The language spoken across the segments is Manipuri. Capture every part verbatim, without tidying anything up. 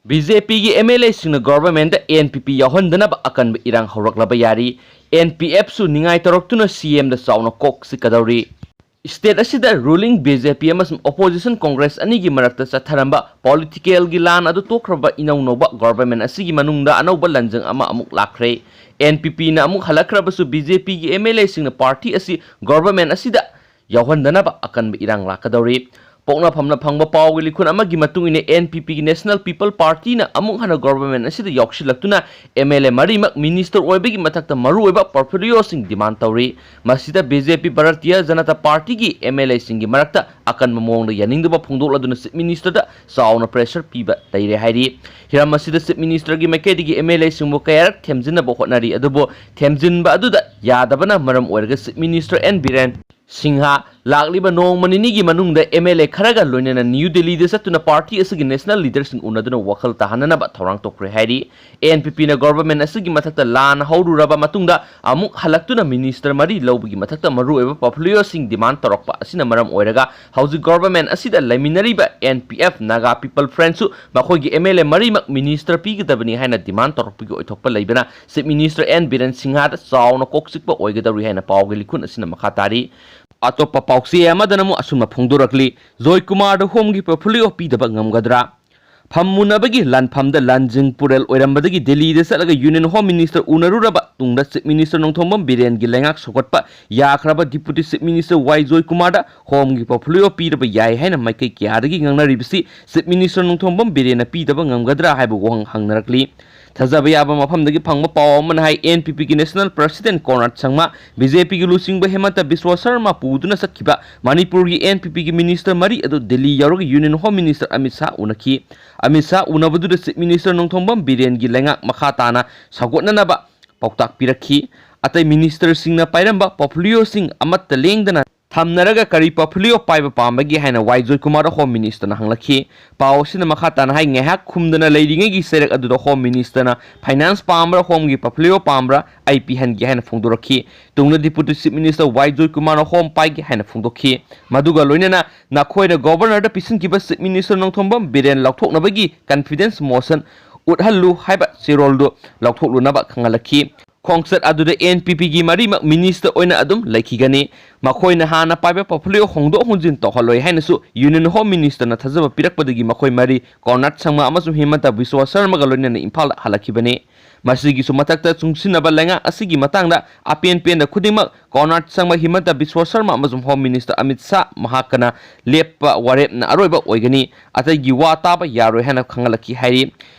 ꯕꯤ ꯖꯦ ꯄꯤꯒꯤ ꯑꯦꯝ ꯑꯦꯜ ꯑꯦꯁꯤꯡꯅ ꯒꯣꯚꯔꯟꯃꯦꯟꯠꯇ ꯑꯦꯟ ꯄꯤ ꯄꯤ ꯌꯥꯎꯍꯟꯗꯅꯕ ꯑꯀꯟꯕ ꯏꯔꯥꯡ ꯍꯧꯔꯛꯂꯕ ꯌꯥꯔꯤ꯫ ꯑꯦꯟ ꯄꯤ ꯑꯦꯐꯁꯨ ꯅꯤꯡꯉꯥꯏ ꯇꯧꯔꯛꯇꯨꯅ ꯁꯤ ꯑꯦꯝꯗ ꯆꯥꯎꯅ ꯀꯣꯛ ꯆꯤꯛꯀꯗꯧꯔꯤ꯫ ꯁ꯭ꯇꯦꯠ ꯑꯁꯤꯗ ꯔꯨꯂꯤꯡ ꯕꯤ ꯖꯦ ꯄꯤ ꯑꯃꯁꯨꯡ ꯑꯣꯄꯣꯖꯤꯁꯟ ꯀꯣꯡꯒ꯭ꯔꯦꯁ ꯑꯅꯤꯒꯤ ꯃꯔꯛꯇ ꯆꯠꯊꯔꯝꯕ ꯄꯣꯂꯤꯇꯤꯀꯦꯜꯒꯤ ꯂꯥꯟ ꯑꯗꯨ ꯇꯣꯛꯈ꯭ꯔꯕ ꯏꯅꯧ ꯅꯧꯕ ꯒꯣꯚꯔꯟꯃꯦꯟꯠ ꯑꯁꯤꯒꯤ ꯃꯅꯨꯡꯗ ꯑꯅꯧꯕ ꯂꯥꯟꯖꯪ ꯑꯃ ꯑꯃꯨꯛ ꯂꯥꯛꯈ꯭ꯔꯦ꯫ ꯑꯦꯟ ꯄꯤ ꯄꯤꯅ ꯑꯃꯨꯛ ꯍꯜꯂꯛꯈ꯭ꯔꯕꯁꯨ, ꯕꯤ ꯖꯦ ꯄꯤꯒꯤ ꯑꯦꯝ ꯑꯦꯜ ꯑꯦꯁꯤꯡꯅ ꯄꯥꯔꯇꯤ ꯑꯁꯤ ꯒꯣꯚꯔꯟꯃꯦꯟꯠ ꯑꯁꯤꯗ ꯌꯥꯎꯍꯟꯗꯅꯕ ꯑꯀꯟꯕ ꯏꯔꯥꯡ ꯂꯥꯛꯀꯗꯧꯔꯤ꯫ ꯄꯣꯛꯅꯐꯝꯅ ꯐꯪꯕ ꯄꯥꯎꯒꯤ ꯂꯤꯈꯨꯟ ꯑꯃꯒꯤ ꯃꯇꯨꯡ ꯏꯟꯅ, ꯑꯦꯟ ꯄꯤ ꯄꯤꯒꯤ ꯅꯦꯁꯅꯦꯜ ꯄꯤꯄꯜ ꯄꯥꯔꯇꯤꯅ ꯑꯃꯨꯛ ꯍꯟꯅ ꯒꯣꯚꯔꯟꯃꯦꯟꯠ ꯑꯁꯤꯗ ꯌꯥꯎꯁꯤꯜꯂꯛꯇꯨꯅ ꯑꯦꯝ ꯑꯦꯜ ꯑꯦ ꯃꯔꯤꯃꯛ ꯃꯤꯅꯤꯁꯇꯔ ꯑꯣꯏꯕꯒꯤ ꯃꯊꯛꯇ ꯃꯔꯨꯑꯣꯏꯕ ꯄꯣꯔꯠꯐꯣꯂꯤꯑꯣꯁꯤꯡ ꯗꯤꯃꯥꯟꯗ ꯇꯧꯔꯤ꯫ ꯃꯁꯤꯗ ꯕꯤ ꯖꯦ ꯄꯤ ꯚꯥꯔꯇꯤꯌ ꯖꯅꯇꯥ ꯄꯥꯔꯇꯤꯒꯤ ꯑꯦꯝ ꯑꯦꯜ ꯑꯦꯁꯤꯡꯒꯤ ꯃꯔꯛꯇ ꯑꯀꯟꯕ ꯃꯑꯣꯡꯗ ꯌꯥꯅꯤꯡꯗꯕ ꯐꯣꯡꯗꯣꯛꯂꯗꯨꯅ ꯆꯤꯐ ꯃꯤꯅꯤꯁꯇꯔꯗ ꯆꯥꯎꯅ ꯄ꯭ꯔꯦꯁꯔ ꯄꯤꯕ ꯂꯩꯔꯦ ꯍꯥꯏꯔꯤ꯫ ꯍꯤꯔꯝ ꯑꯁꯤꯗ ꯆꯤꯐ ꯃꯤꯅꯤꯁꯇꯔꯒꯤ ꯃꯥꯏꯀꯩꯗꯒꯤ ꯑꯦꯝ ꯑꯦꯜ ꯑꯦꯁꯤꯡꯕꯨ ꯀꯌꯥꯔꯛ ꯊꯦꯝꯖꯤꯟꯅꯕ ꯍꯣꯠꯅꯔꯤ, ꯑꯗꯨꯕꯨ ꯊꯦꯝꯖꯤꯟꯕ ꯑꯗꯨꯗ ꯌꯥꯗꯕꯅ ꯃꯔꯝ ꯑꯣꯏꯔꯒ chief minister N Biren Singh ꯂꯥꯛꯂꯤꯕ ꯅꯣꯡꯃ ꯅꯤꯅꯤꯒꯤ ꯃꯅꯨꯡꯗ ꯑꯦꯝ ꯑꯦꯜ ꯑꯦ ꯈꯔꯒ ꯂꯣꯏꯅꯅ ꯅ꯭ꯌꯨ ꯗꯦꯜꯂꯤꯗ ꯆꯠꯇꯨꯅ ꯄꯥꯔꯇꯤ ꯑꯁꯤꯒꯤ ꯅꯦꯁꯅꯦꯜ ꯂꯤꯗꯔꯁꯤꯡ ꯎꯅꯗꯨꯅ ꯋꯥꯈꯜ ꯇꯥꯍꯟꯅꯅꯕ ꯊꯧꯔꯥꯡ ꯇꯧꯈ꯭ꯔꯦ ꯍꯥꯏꯔꯤ꯫ ꯑꯦꯟ ꯄꯤ ꯄꯤꯅ ꯒꯣꯚꯔꯟꯃꯦꯟꯠ ꯑꯁꯤꯒꯤ ꯃꯊꯛꯇ ꯂꯥꯟ ꯍꯧꯔꯨꯔꯕ ꯃꯇꯨꯡꯗ ꯑꯃꯨꯛ ꯍꯜꯂꯛꯇꯨꯅ ꯃꯤꯅꯤꯁꯇꯔ ꯃꯔꯤ ꯂꯧꯕꯒꯤ ꯃꯊꯛꯇ ꯃꯔꯨꯑꯣꯏꯕ ꯄꯣꯔꯠꯐꯣꯂꯤꯑꯣꯁꯤꯡ ꯗꯤꯃꯥꯟꯗ ꯇꯧꯔꯛꯄ ꯑꯁꯤꯅ ꯃꯔꯝ ꯑꯣꯏꯔꯒ ꯍꯧꯖꯤꯛ ꯒꯣꯚꯔꯟꯃꯦꯟꯠ ꯑꯁꯤꯗ ꯂꯩꯃꯤꯟꯅꯔꯤꯕ N P F, Naga people ꯐ꯭ꯔꯟꯠꯁꯨ ꯃꯈꯣꯏꯒꯤ ꯑꯦꯝ ꯑꯦꯜ ꯑꯦ ꯃꯔꯤꯃꯛ ꯃꯤꯅꯤꯁꯇꯔ ꯄꯤꯒꯗꯕꯅꯤ ꯍꯥꯏꯅ ꯗꯤꯃꯥꯟꯗ ꯇꯧꯔꯛꯄꯒꯤ ꯑꯣꯏꯊꯣꯛꯄ ꯂꯩꯕꯅ ꯆꯤꯐ ꯃꯤꯅꯤꯁꯇꯔ ꯑꯦꯟ ꯕꯤꯔꯦꯟ ꯁꯤꯡꯍꯗ ꯆꯥꯎꯅ ꯀꯣꯛ ꯆꯤꯛꯄ ꯑꯣꯏꯒꯗꯧꯔꯤ ꯍꯥꯏꯅ ꯄꯥꯎꯒꯤ ꯂꯤꯈꯨꯟ ꯑꯁꯤꯅ ꯃꯈꯥ ꯇꯥꯔꯤ꯫ ꯑꯇꯣꯞꯄ ꯄꯥꯎꯆꯦ ꯑꯃꯗꯅ ꯑꯃꯨꯛ ꯑꯁꯨꯝꯅ ꯐꯣꯡꯗꯣꯔꯛꯂꯤ, ꯖꯣꯏ ꯀꯨꯃꯥꯔꯗ ꯍꯣꯝꯒꯤ ꯄꯣꯔꯠꯐꯣꯂꯤꯑꯣ ꯄꯤꯗꯕ ꯉꯝꯒꯗ꯭ꯔꯥ? ꯐꯝ ꯃꯨꯟꯅꯕꯒꯤ ꯂꯥꯟꯐꯝꯗ ꯂꯥꯟꯖꯤꯡ ꯄꯨꯔꯦꯜ ꯑꯣꯏꯔꯝꯕꯗꯒꯤ ꯗꯦꯜꯂꯤꯗ ꯆꯠꯂꯒ ꯌꯨꯅꯤꯌꯟ ꯍꯣꯝ ꯃꯤꯅꯤꯁꯇꯔ ꯎꯅꯔꯨꯔꯕ ꯇꯨꯡꯗ ꯆꯤꯐ ꯃꯤꯅꯤꯁꯇꯔ ꯅꯣꯡꯊꯣꯝꯕꯝ ꯕꯤꯔꯦꯟꯒꯤ ꯂꯩꯉꯥꯛ ꯁꯧꯒꯠꯄ ꯌꯥꯈ꯭ꯔꯕ ꯗꯤꯄꯨꯇꯤ ꯆꯤꯐ ꯃꯤꯅꯤꯁꯇꯔ ꯋꯥꯏ ꯖꯣꯏ ꯀꯨꯃꯥꯔꯗ ꯍꯣꯝꯒꯤ ꯄꯣꯔꯠꯐꯣꯂꯤꯑꯣ ꯄꯤꯔꯕ ꯌꯥꯏ ꯍꯥꯏꯅ ꯃꯥꯏꯀꯩ ꯀꯌꯥꯗꯒꯤ ꯉꯥꯡꯅꯔꯤꯕꯁꯤ ꯆꯤꯐ ꯃꯤꯅꯤꯁꯇꯔ ꯅꯣꯡꯊꯣꯝꯕꯝ ꯕꯤꯔꯦꯟꯅ ꯄꯤꯗꯕ ꯉꯝꯒꯗ꯭ꯔꯥ ꯍꯥꯏꯕ ꯋꯥꯍꯪ ꯍꯪꯅꯔꯛꯂꯤ꯫ ꯊꯥꯖꯕ ꯌꯥꯕ ꯃꯐꯝꯗꯒꯤ ꯐꯪꯕ ꯄꯥꯎ ꯑꯃꯅ ꯍꯥꯏ, ꯑꯦꯟ ꯄꯤ ꯄꯤꯒꯤ ꯅꯦꯁꯅꯦꯜ ꯄ꯭ꯔꯁꯤꯗꯦꯟꯠ ꯀꯣꯟꯔꯥꯗ ꯁꯪꯃꯥ, ꯕꯤ ꯖꯦ ꯄꯤꯒꯤ ꯂꯨꯆꯤꯡꯕ ꯍꯦꯃꯟꯇ ꯕꯤꯁ꯭ꯋ ꯁꯔꯃꯥ ꯄꯨꯗꯨꯅ ꯆꯠꯈꯤꯕ ꯃꯅꯤꯄꯨꯔꯒꯤ ꯑꯦꯟ ꯄꯤ ꯄꯤꯒꯤ ꯃꯤꯅꯤꯁꯇꯔ ꯃꯔꯤ ꯑꯗꯨ ꯗꯤꯜꯂꯤ ꯌꯧꯔꯒ union home minister Amit Shah ꯎꯅꯈꯤ꯫ ꯑꯃꯤꯠ ꯁꯥꯍ ꯎꯅꯕꯗꯨꯗ ꯆꯤꯐ ꯃꯤꯅꯤꯁꯇꯔ ꯅꯣꯡꯊꯣꯝꯕꯝ ꯕꯤꯔꯦꯟꯒꯤ ꯂꯩꯉꯥꯛ ꯃꯈꯥ ꯇꯥꯅ ꯁꯧꯒꯠꯅꯅꯕ ꯄꯥꯎꯇꯥꯛ ꯄꯤꯔꯛꯈꯤ꯫ ꯑꯇꯩ ꯃꯤꯅꯤꯁꯇꯔꯁꯤꯡꯅ ꯄꯥꯏꯔꯝꯕ ꯄꯣꯔꯠꯐꯣꯂꯤꯑꯣꯁꯤꯡ ꯑꯃꯠꯇ ꯂꯦꯡꯗꯅ ꯊꯝꯅꯔꯒ ꯀꯔꯤ portfolio ꯄꯥꯏꯕ ꯄꯥꯝꯕꯒꯦ ꯍꯥꯏꯅ ꯋꯥꯏ ꯖꯣꯏꯀꯨꯃꯥꯔꯗ Home Minister ꯅ ꯍꯪꯂꯛꯈꯤ꯫ ꯄꯥꯎ ꯑꯁꯤꯅ ꯃꯈꯥ ꯇꯥꯅ ꯍꯥꯏ, ꯉꯥꯏꯍꯥꯛ ꯈꯨꯝꯗꯅ ꯂꯩꯔꯤꯉꯩꯒꯤ ꯆꯩꯔꯛ ꯑꯗꯨꯗ Home Minister ꯅ finance ꯄꯥꯝꯕ꯭ꯔꯥ, home ꯒꯤ portfolio ꯄꯥꯝꯕ꯭ꯔꯥ, ꯑꯩ ꯄꯤꯍꯟꯒꯦ ꯍꯥꯏꯅ ꯐꯣꯡꯗꯣꯔꯛꯈꯤ꯫ ꯇꯨꯡꯗ Deputy Chief Minister ꯋꯥꯏ ꯖꯣꯏꯀꯨꯃꯥꯔꯅ home ꯄꯥꯏꯒꯦ ꯍꯥꯏꯅ ꯐꯣꯡꯗꯣꯛꯈꯤ꯫ ꯃꯗꯨꯒ ꯂꯣꯏꯅꯅ ꯅꯈꯣꯏꯅ Governor ꯗ ꯄꯤꯁꯤꯟꯈꯤꯕ Chief Minister Nongthombam Biren ꯂꯧꯊꯣꯛꯅꯕꯒꯤ confidence motion ꯎꯠꯍꯜꯂꯨ ꯍꯥꯏꯕ ꯆꯦꯔꯣꯜꯗꯨ ꯂꯧꯊꯣꯛꯂꯨꯅꯕ ꯈꯪꯍꯜꯂꯛꯈꯤ꯫ ꯈꯣꯡꯆꯠ ꯑꯗꯨꯗ N P P ꯒꯤ ꯃꯔꯤꯃꯛ minister ꯑꯣꯏꯅ ꯑꯗꯨꯝ ꯂꯩꯈꯤꯒꯅꯤ꯫ ꯃꯈꯣꯏꯅ ꯍꯥꯟꯅ ꯄꯥꯏꯕ portfolio ꯍꯣꯡꯗꯣꯛ ꯍꯣꯡꯖꯤꯟ ꯇꯧꯍꯜꯂꯣꯏ ꯍꯥꯏꯅꯁꯨ Union Home Minister ꯅ ꯊꯥꯖꯕ ꯄꯤꯔꯛꯄꯗꯒꯤ ꯃꯈꯣꯏ ꯃꯔꯤ, ꯀꯣꯔꯅꯥꯠ ꯁꯪꯃꯥ ꯑꯃꯁꯨꯡ ꯍꯤꯃꯟꯇ ꯕꯤꯁ꯭ꯋ ꯁꯔꯃꯒ ꯂꯣꯏꯅꯅ ꯏꯝꯐꯥꯜꯗ ꯍꯜꯂꯛꯈꯤꯕꯅꯤ꯫ ꯃꯁꯤꯒꯤꯁꯨ ꯃꯊꯛꯇ ꯆꯨꯡꯁꯤꯟꯅꯕ ꯂꯩꯉꯥꯛ ꯑꯁꯤꯒꯤ ꯃꯇꯥꯡꯗ ꯑꯄꯦꯟ ꯄꯦꯟꯗ ꯈꯨꯗꯤꯡꯃꯛ ꯀꯣꯔꯅꯥꯠ ꯁꯪꯃꯥ, ꯍꯤꯃꯟꯇ ꯕꯤꯁ꯭ꯋ ꯁꯔꯃ ꯑꯃꯁꯨꯡ Home Minister ꯑꯃꯤꯠ ꯁꯥꯍ ꯃꯍꯥꯛꯀꯅ ꯂꯦꯞꯄ ꯋꯥꯔꯦꯞꯅ ꯑꯔꯣꯏꯕ ꯑꯣꯏꯒꯅꯤ꯫ ꯑꯇꯩꯒꯤ ꯋꯥ ꯇꯥꯕ ꯌꯥꯔꯣꯏ ꯍꯥꯏꯅ ꯈꯪꯍꯜꯂꯛꯈꯤ ꯍꯥꯏꯔꯤ꯫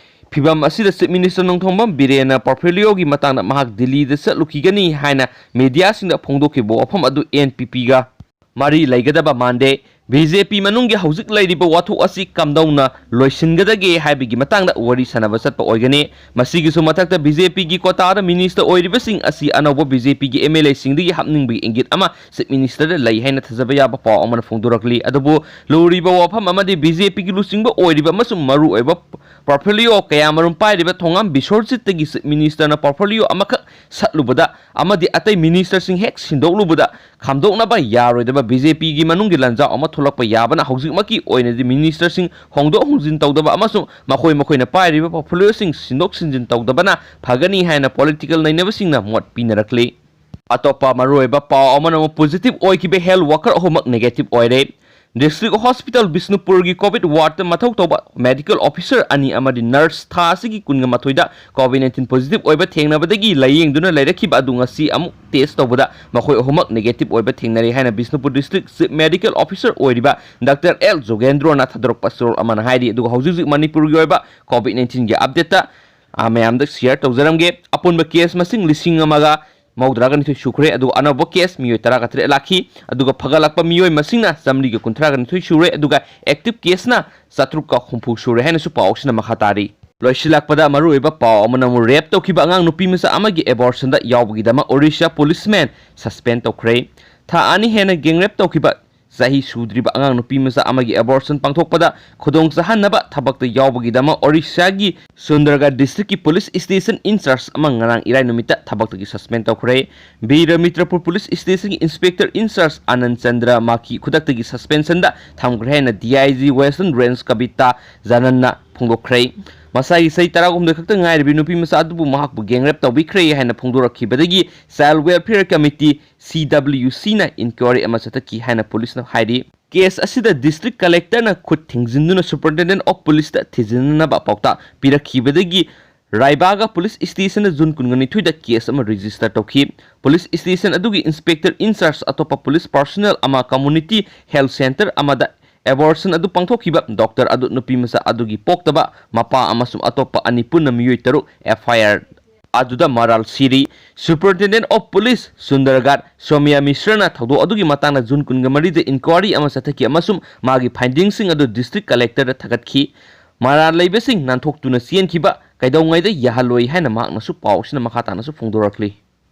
ꯐꯤꯚꯝ ꯑꯁꯤꯗ Chief Minister ꯅꯣꯡꯊꯣꯝꯕꯝ ꯕꯤꯔꯦꯟꯅ portfolio ꯒꯤ ꯃꯇꯥꯡꯗ ꯃꯍꯥꯛ ꯗꯤꯜꯂꯤꯗ ꯆꯠꯂꯨꯈꯤꯒꯅꯤ ꯍꯥꯏꯅ media ꯁꯤꯡꯗ ꯐꯣꯡꯗꯣꯛꯈꯤꯕ ꯋꯥꯐꯝ ꯑꯗꯨ N P P ꯒ ꯃꯔꯤ ꯂꯩꯒꯗꯕ ꯃꯥꯟꯗꯦ꯫ B J P ꯃꯅꯨꯡꯒꯤ ꯍꯧꯖꯤꯛ ꯂꯩꯔꯤꯕ ꯋꯥꯊꯣꯛ ꯑꯁꯤ ꯀꯝꯗꯧꯅ ꯂꯣꯏꯁꯤꯟꯒꯗꯒꯦ ꯍꯥꯏꯕꯒꯤ ꯃꯇꯥꯡꯗ ꯋꯥꯔꯤ ꯁꯥꯟꯅꯕ ꯆꯠꯄ ꯑꯣꯏꯒꯅꯤ꯫ ꯃꯁꯤꯒꯤꯁꯨ ꯃꯊꯛꯇ B J P ꯒꯤ quota ꯗ minister ꯑꯣꯏꯔꯤꯕꯁꯤꯡ ꯑꯁꯤ ꯑꯅꯧꯕ B J P ꯒꯤ M L A ꯁꯤꯡꯗꯒꯤ ꯍꯥꯞꯅꯤꯡꯕꯒꯤ ꯏꯪꯒꯤꯠ ꯑꯃ Chief Minister ꯗ ꯂꯩ ꯍꯥꯏꯅ ꯊꯥꯖꯕ ꯌꯥꯕ ꯄꯥꯎ ꯑꯃꯅ ꯐꯣꯡꯗꯣꯔꯛꯂꯤ꯫ ꯑꯗꯨꯕꯨ ꯂꯨꯔꯤꯕ ꯋꯥꯐꯝ ꯑꯃꯗꯤ B J P ꯒꯤ ꯂꯨꯆꯤꯡꯕ ꯑꯣꯏꯔꯤꯕ ꯑꯃꯁꯨꯡ ꯃꯔꯨꯑꯣꯏꯕ portfolio ꯀꯌꯥꯃꯔꯨꯝ ꯄꯥꯏꯔꯤꯕ ꯊꯣꯉꯥꯝ ꯕꯤꯁ꯭ꯋꯔꯖꯤꯠꯇꯒꯤ Chief Minister ꯅ portfolio ꯑꯃꯈꯛ ꯁꯠꯂꯨꯕꯗ ꯑꯃꯗꯤ ꯑꯇꯩ minister ꯁꯤꯡ ꯍꯦꯛ ꯁꯤꯟꯗꯣꯛꯂꯨꯕꯗ ꯈꯥꯝꯗꯣꯛꯅꯕ ꯌꯥꯔꯣꯏꯗꯕ B J P ꯒꯤ ꯃꯅꯨꯡꯒꯤ ꯂꯥꯟꯖꯥꯎ ꯑꯃ ꯊꯣꯛꯂꯛꯄ ꯌꯥꯕꯅ ꯍꯧꯖꯤꯛꯃꯛꯀꯤ ꯑꯣꯏꯅꯗꯤ minister ꯁꯤꯡ ꯍꯣꯡꯗꯣꯛ ꯍꯣꯡꯖꯤꯟ ꯇꯧꯗꯕ ꯑꯃꯁꯨꯡ ꯃꯈꯣꯏ ꯃꯈꯣꯏꯅ ꯄꯥꯏꯔꯤꯕ portfolio ꯁꯤꯡ ꯁꯤꯟꯗꯣꯛ ꯁꯤꯟꯖꯤꯟ ꯇꯧꯗꯕꯅ ꯐꯒꯅꯤ ꯍꯥꯏꯅ political ꯅꯩꯅꯕꯁꯤꯡꯅ ꯃꯣꯠ ꯄꯤꯅꯔꯛꯂꯤ꯫ ꯑꯇꯣꯞꯄ ꯃꯔꯨꯑꯣꯏꯕ ꯄꯥꯎ ꯑꯃꯅ ꯑꯃꯨꯛ positive ꯑꯣꯏꯈꯤꯕ health worker ꯑꯍꯨꯝꯃꯛ negative ꯑꯣꯏꯔꯦ꯫ District Hospital ꯕꯤꯁꯅꯨꯄꯨꯔꯒꯤ COVID ward ꯇ ꯃꯊꯧ ꯇꯧꯕ medical officer ꯑꯅꯤ ꯑꯃꯗꯤ nurse ꯊꯥ ꯑꯁꯤꯒꯤ ꯀꯨꯟꯒ ꯃꯥꯊꯣꯏꯗ COVID nineteen positive ꯑꯣꯏꯕ ꯊꯦꯡꯅꯕꯗꯒꯤ ꯂꯥꯌꯦꯡꯗꯨꯅ ꯂꯩꯔꯛꯈꯤꯕ ꯑꯗꯨ ꯉꯁꯤ ꯑꯃꯨꯛ test ꯇꯧꯕꯗ ꯃꯈꯣꯏ ꯑꯍꯨꯝꯃꯛ negative ꯑꯣꯏꯕ ꯊꯦꯡꯅꯔꯦ ꯍꯥꯏꯅ Bishnupur District Chief Medical Officer ꯑꯣꯏꯔꯤꯕ Doctor L ꯖꯣꯒꯦꯟꯗ꯭ꯔꯣꯅ ꯊꯥꯗꯣꯔꯛꯄ ꯆꯦꯔꯣꯜ ꯑꯃꯅ ꯍꯥꯏꯔꯤ꯫ ꯑꯗꯨꯒ ꯍꯧꯖꯤꯛ ꯍꯧꯖꯤꯛ ꯃꯅꯤꯄꯨꯔꯒꯤ ꯑꯣꯏꯕ COVID nineteen ꯒꯤ update ꯇ, ꯑ, ꯃꯌꯥꯝꯗ share ꯇꯧꯖꯔꯝꯒꯦ꯫ ꯑꯄꯨꯟꯕ case ꯃꯁꯤꯡ ꯂꯤꯁꯤꯡ ꯑꯃꯒ ꯃꯧꯗ꯭ꯔꯥꯒ ꯅꯤꯊꯣꯏ ꯁꯨꯈ꯭ꯔꯦ꯫ ꯑꯗꯨꯒ ꯑꯅꯧꯕ case ꯃꯤꯑꯣꯏ ꯇꯔꯥꯒ ꯇꯔꯦꯠ ꯂꯥꯛꯈꯤ꯫ ꯑꯗꯨꯒ ꯐꯒꯠꯂꯛꯄ ꯃꯤꯑꯣꯏ ꯃꯁꯤꯡꯅ ꯆꯥꯃꯔꯤꯒ ꯀꯨꯟꯊ꯭ꯔꯥꯒ ꯅꯤꯊꯣꯏ ꯁꯨꯔꯦ꯫ ꯑꯗꯨꯒ active case ꯅ ꯆꯥꯇ꯭ꯔꯨꯛꯀ ꯍꯨꯝꯐꯨ ꯁꯨꯔꯦ ꯍꯥꯏꯅꯁꯨ ꯄꯥꯎ ꯑꯁꯤꯅ ꯃꯈꯥ ꯇꯥꯔꯤ꯫ ꯂꯣꯏꯁꯤꯜꯂꯛꯄꯗ ꯃꯔꯨꯑꯣꯏꯕ ꯄꯥꯎ ꯑꯃꯅ ꯑꯃꯨꯛ rape ꯇꯧꯈꯤꯕ ꯑꯉꯥꯡ ꯅꯨꯄꯤ ꯃꯆꯥ ꯑꯃꯒꯤ abortion ꯗ ꯌꯥꯎꯕꯒꯤꯗꯃꯛ Orissa policeman suspend ꯇꯧꯈ꯭ꯔꯦ꯫ ꯊꯥ ꯑꯅꯤ ꯍꯦꯟꯅ gang rape ꯇꯧꯈꯤꯕ ꯆꯍꯤ ꯁꯨꯗ꯭ꯔꯤꯕ ꯑꯉꯥꯡ ꯅꯨꯄꯤ ꯃꯆꯥ ꯑꯃꯒꯤ abortion ꯄꯥꯡꯊꯣꯛꯄꯗ ꯈꯨꯗꯣꯡ ꯆꯥꯍꯟꯅꯕ ꯊꯕꯛꯇ ꯌꯥꯎꯕꯒꯤꯗꯃꯛ ꯑꯣꯔꯤꯁꯥꯒꯤ ꯁꯨꯟꯗꯔꯒꯔ district ꯀꯤ police station in charge ꯑꯃ ꯉꯔꯥꯡ ꯏꯔꯥꯏ ꯅꯨꯃꯤꯠꯇ ꯊꯕꯛꯇꯒꯤ suspend ꯇꯧꯈ꯭ꯔꯦ꯫ ꯕꯤꯔ ꯃꯤꯇ꯭ꯔꯄꯨꯔ police station ꯒꯤ inspector in charge ꯑꯅꯟ Chandra ꯃꯥꯈꯤ ꯈꯨꯗꯛꯇꯒꯤ suspension ꯗ ꯊꯝꯈ꯭ꯔꯦ ꯍꯥꯏꯅ D I G Western Range ꯀꯕꯤꯇꯥ ꯖꯥꯅꯟꯅ ꯐꯣꯡꯗꯣꯛꯈ꯭ꯔꯦ꯫ ꯃꯁꯥꯒꯤ ꯆꯍꯤ ꯇꯔꯥꯍꯨꯝꯗꯣꯏ ꯈꯛꯇ ꯉꯥꯏꯔꯤꯕꯤ ꯅꯨꯄꯤ ꯃꯆꯥ ꯑꯗꯨꯕꯨ ꯃꯍꯥꯛꯄꯨ gang rape ꯇꯧꯕꯤꯈ꯭ꯔꯦ ꯍꯥꯏꯅ ꯐꯣꯡꯗꯣꯔꯛꯈꯤꯕꯗꯒꯤ Child Welfare Committee, C W C ꯅ inquiry ꯑꯃ ꯆꯠꯊꯈꯤ ꯍꯥꯏꯅ police ꯅ ꯍꯥꯏꯔꯤ꯫ Case ꯑꯁꯤꯗ district collector ꯅ ꯈꯨꯠ ꯊꯤꯡꯖꯤꯟꯗꯨꯅ Superintendent of Police ꯇ ꯊꯤꯖꯤꯟꯅꯅꯕ ꯄꯥꯎꯇꯥꯛ ꯄꯤꯔꯛꯈꯤꯕꯗꯒꯤ ꯔꯥꯏꯕꯥꯒ police station ꯗ June ꯀꯨꯟꯒ ꯅꯤꯊꯣꯏꯗ case ꯑꯃ register ꯇꯧꯈꯤ꯫ Police station ꯑꯗꯨꯒꯤ inspector in charge ꯑꯇꯣꯞꯄ police personnel ꯑꯃ community health centre ꯑꯃꯗ abortion ꯑꯗꯨ ꯄꯥꯡꯊꯣꯛꯈꯤꯕ doctor ꯑꯗꯨ ꯅꯨꯄꯤ ꯃꯆꯥ ꯑꯗꯨꯒꯤ ꯄꯣꯛꯇꯕ ꯃꯄꯥ ꯑꯃꯁꯨꯡ ꯑꯇꯣꯞꯄ ꯑꯅꯤ ꯄꯨꯟꯅ ꯃꯤꯑꯣꯏ ꯇꯔꯨꯛ F I R ꯑꯗꯨꯗ ꯃꯔꯥꯜ ꯁꯤꯔꯤ꯫ Superintendent of Police ꯁꯨꯟꯗꯔꯒꯥꯔ ꯁꯣꯃꯤꯌꯥ ꯃꯤꯁ꯭ꯔꯅ ꯊꯧꯗꯣꯛ ꯑꯗꯨꯒꯤ ꯃꯇꯥꯡꯗ June ꯀꯨꯟꯒ ꯃꯔꯤꯗ inquiry ꯑꯃ ꯆꯠꯊꯈꯤ ꯑꯃꯁꯨꯡ ꯃꯥꯒꯤ finding ꯁꯤꯡ ꯑꯗꯨ district collector ꯗ ꯊꯥꯒꯠꯈꯤ꯫ ꯃꯔꯥꯜ ꯂꯩꯕꯁꯤꯡ ꯅꯥꯟꯊꯣꯛꯇꯨꯅ ꯆꯦꯟꯈꯤꯕ ꯀꯩꯗꯧꯉꯩꯗ ꯌꯥꯍꯜꯂꯣꯏ ꯍꯥꯏꯅ ꯃꯍꯥꯛꯅꯁꯨ ꯄꯥꯎ ꯑꯁꯤꯅ ꯃꯈꯥ ꯇꯥꯅꯁꯨ ꯐꯣꯡꯗꯣꯔꯛꯂꯤ꯫